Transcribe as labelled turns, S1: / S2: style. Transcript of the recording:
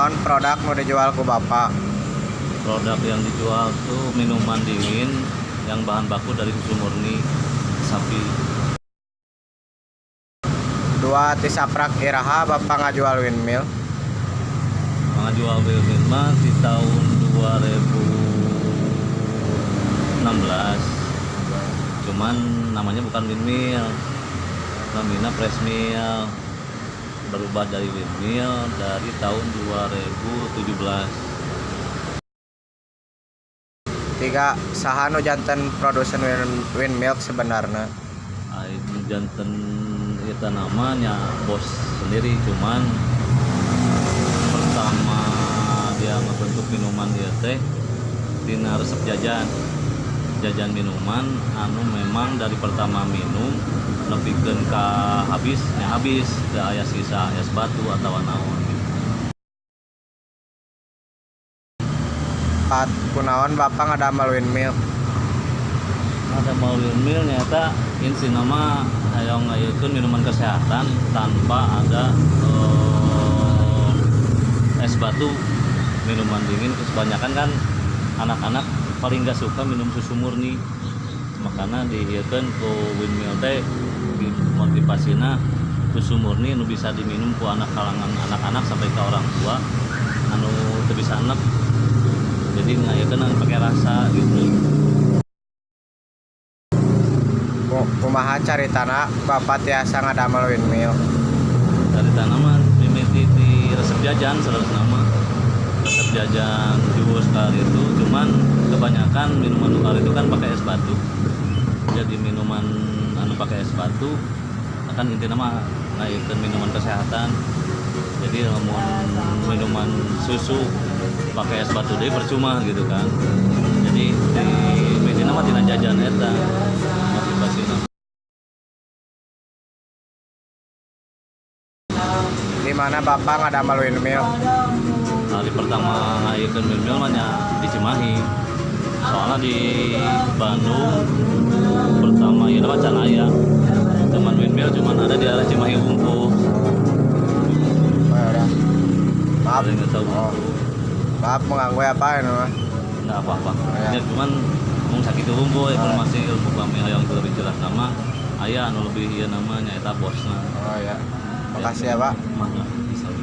S1: Naon produk nu dijual ku Bapak?
S2: Produk yang dijual tuh minuman dingin yang bahan baku dari susu murni sapi.
S1: Dua, ti saprak iraha Bapak ngajual windmill?
S2: Ngajual windmill mah di tahun 2016. Cuman namanya bukan windmill, namanya fresh mill. Berubah dari windmill dari tahun 2017.
S1: Tiga, saha nu janten produsen windmill sebenarnya?
S2: Ari janten kita namanya bos sendiri, cuman pertama dia ngebentuk minuman dia teh tina resep jajan jajan minuman anu memang dari pertama minum nepikeun ka habisnya habis, teu aya sisa es batu atau naon gitu.
S1: Empat, kunaon Bapak ngadamel windmill?
S2: Ngadamel windmill nyata intina mah hayang ngayakeun minuman kesehatan tanpa ada es batu. Minuman dingin kebanyakan kan anak-anak paling gak suka minum susu murni, makanya diieukeun ku windmill teh motivasina susu murni nu bisa diminum ku anak kalangan anak-anak sampai ke orang tua anu teu bisa enek, jadi ngayakeun anu pakai rasa gitu.
S1: Kumaha caritana Bapak tiasa ngadamel windmill?
S2: Caritana mah mimiti di resep jajan, saleresna mah resep jajan jus kali itu, cuman kebanyakan minuman nu kali itu kan pakai es batu. Jadi minuman anu pakai es batu kan intinya mah ngayakeun minuman kesehatan, jadi lamun minuman susu pakai es batu deui percuma gitu kan. Jadi di mimitina mah tina jajan eta motivasina.
S1: Di mana Bapak ngadamel windmill?
S2: Hari pertama ngayakeun windmill mah nya di Cimahi, soalnya di Bandung pertama ieu mah can aya, cuman windmill cuman ada di arah Cimahi wungkul.
S1: Oh, ya udah. Maaf.
S2: Paling nggak tahu.
S1: Oh. Maaf mengganggu ya, Pak, ini mah.
S2: Nggak apa-apa.
S1: Ya.
S2: Ya, cuman mung sakitu wungkul informasi ilmu kami yang lebih jelas nama aya anu lebih ieu namanya eta bosna.
S1: Oh ya. Makasih ya, Pak.
S2: Mangga bisa.